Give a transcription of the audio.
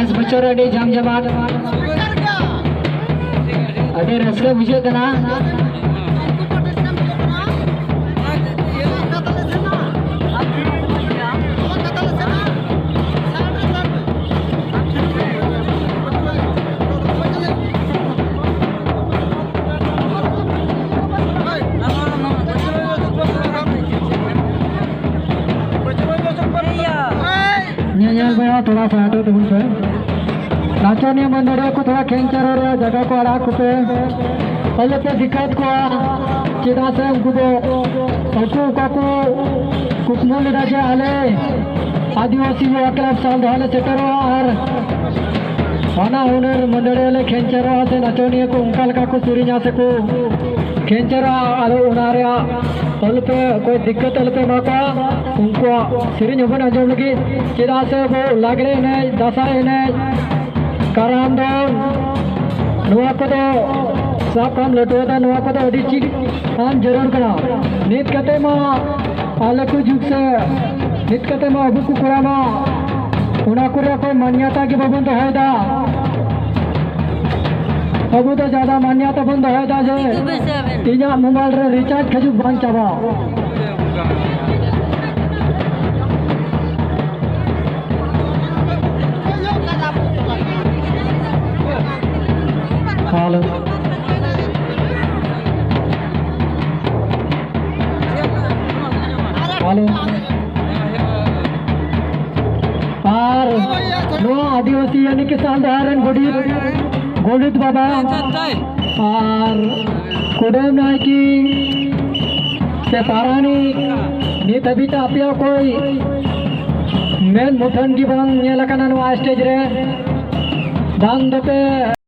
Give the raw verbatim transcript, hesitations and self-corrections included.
ᱱᱮᱥ ᱵᱚᱪᱷᱚᱨ ᱟᱹᱰᱤ ᱡᱟᱢ ᱡᱚᱢᱟᱴ, ᱟᱹᱰᱤ ᱨᱟᱹᱥᱠᱟᱹ ᱵᱩᱡᱷᱟᱹᱜ ᱠᱟᱱᱟ᱾ ᱧᱮᱧᱮᱞ ᱵᱚᱭᱦᱟ, ᱛᱷᱚᱲᱟ ᱥᱟᱭᱤᱰ ᱨᱮ ᱛᱤᱸᱜᱩᱱ ᱯᱮ᱾ ᱱᱟᱪᱚᱱᱤᱭᱟᱹ ᱢᱟᱹᱫᱟᱹᱲᱤᱭᱟᱹ ᱠᱚ ᱛᱷᱚᱲᱟ ᱠᱷᱮᱝᱪᱟᱨᱚᱜ ᱨᱮᱭᱟᱜ ᱡᱟᱭᱜᱟ ᱠᱚ ᱟᱲᱟᱜ ᱠᱚᱯᱮ᱾ ᱟᱞᱚᱯᱮ ᱫᱤᱠᱠᱟᱛ ᱠᱚᱣᱟ, ᱪᱮᱫᱟᱜ ᱥᱮ ᱩᱱᱠᱩ ᱫᱚ ᱟᱠᱚ ᱚᱠᱟ ᱠᱚ ᱠᱩᱠᱢᱩ ᱞᱮᱫᱟ ᱡᱮ ᱟᱞᱮ ᱟᱹᱫᱤᱵᱟᱹᱥᱤ ᱭᱩᱵᱟ ᱠᱞᱟᱵᱽ ᱥᱟᱞ ᱫᱚᱦᱟ ᱞᱮ ᱥᱮᱴᱮᱨᱚᱜᱼᱟ ᱟᱨ ᱦᱟᱱᱟ ᱦᱩᱱᱟᱹᱨ ᱢᱟᱹᱫᱟᱹᱲᱤᱭᱟᱹ ᱞᱮ ᱠᱷᱮᱝᱪᱟᱨᱚᱜᱼᱟ ᱥᱮ ᱱᱟᱪᱚᱱᱤᱭᱟᱹ ᱠᱚ ᱚᱱᱠᱟ ᱞᱮᱠᱟ ᱠᱚ ᱥᱮᱨᱮᱧᱟ ᱥᱮ ᱠᱚ ᱠᱷᱮᱝᱪᱟᱨᱚᱜᱼᱟ, ᱟᱫᱚ ᱚᱱᱟ ᱨᱮᱭᱟᱜ ᱟᱞᱚᱯᱮ, ᱚᱠᱚᱭ ᱫᱤᱠᱠᱟᱛ ᱟᱞᱚᱯᱮ ᱮᱢᱟ ᱠᱚᱣᱟ᱾ ᱩᱱᱠᱩᱣᱟᱜ ᱥᱮᱨᱮᱧ ᱦᱚᱸᱵᱚᱱ ᱟᱸᱡᱚᱢ ᱞᱟᱹᱜᱤᱫ, ᱪᱮᱫᱟᱜ ᱥᱮ ᱟᱵᱚ ᱞᱟᱜᱽᱲᱮ ᱮᱱᱮᱡ, ᱫᱟᱸᱥᱟᱭ ᱮᱱᱮᱡ, ᱠᱟᱨᱟᱢ ᱫᱚᱱ, ᱱᱚᱣᱟ ᱠᱚᱫᱚ ᱥᱟᱵ ᱠᱟᱢ ᱞᱟᱹᱴᱩ ᱫᱚ, ᱱᱚᱣᱟ ᱠᱚᱫᱚ ᱟᱹᱰᱤ ᱪᱮᱫ ᱟᱱ ᱡᱟᱹᱨᱩᱲ ᱠᱟᱱᱟ᱾ ᱱᱤᱛ ᱠᱟᱛᱮ ᱢᱟ ᱟᱞᱮ ᱠᱚ ᱡᱩᱜᱽ ᱥᱮ ᱱᱤᱛ ᱠᱟᱛᱮ ᱢᱟ ᱟᱵᱚ ᱠᱚ ᱠᱚᱲᱟ ᱢᱟ ᱚᱱᱟ ᱠᱚᱨᱮ ᱚᱠᱚᱭ ᱢᱟᱱᱭᱟᱛᱟ ᱜᱮ ᱵᱟᱵᱚᱱ ᱫᱚᱦᱚᱭᱮᱫᱟ᱾ ᱟᱵᱚ ᱫᱚ ᱡᱟᱫᱟ ᱢᱟᱱᱭᱟᱛᱟ ᱵᱚᱱ ᱫᱚᱦᱚᱭᱮᱫᱟ ᱡᱮ ᱤᱧᱟᱹᱜ ᱢᱳᱵᱟᱭᱤᱞ ᱨᱮ ᱨᱤᱪᱟᱨᱡᱽ ᱠᱷᱟᱹᱡᱩᱜ ᱵᱟᱝ ᱪᱟᱵᱟ᱾ ᱦᱮᱞᱳ᱾ ᱦᱮᱞᱳ᱾ ᱟᱨ ᱱᱚᱣᱟ ᱟᱹᱫᱤᱵᱟᱹᱥᱤ ᱭᱟᱱᱤ ᱠᱤ ᱥᱟᱞ ᱫᱚᱦᱟ ᱨᱮᱱ ᱜᱚᱰᱮᱛ, ᱜᱚᱰᱮᱛ ᱵᱟᱵᱟ ᱟᱨ ᱠᱩᱰᱟᱹᱢ ᱱᱟᱭᱠᱮ ᱥᱮ ᱯᱟᱨᱟᱱᱤᱠ, ᱱᱤᱛ ᱦᱟᱹᱵᱤᱡ ᱛᱮ ᱟᱯᱮᱭᱟᱜ ᱚᱠᱚᱭ ᱢᱮᱫ ᱢᱩᱴᱷᱟᱹᱱ ᱜᱮ ᱵᱟᱝ ᱧᱮᱞ ᱟᱠᱟᱱᱟ ᱱᱚᱣᱟ ᱥᱴᱮᱡ ᱨᱮ᱾ ᱵᱟᱝ ᱫᱚᱯᱮ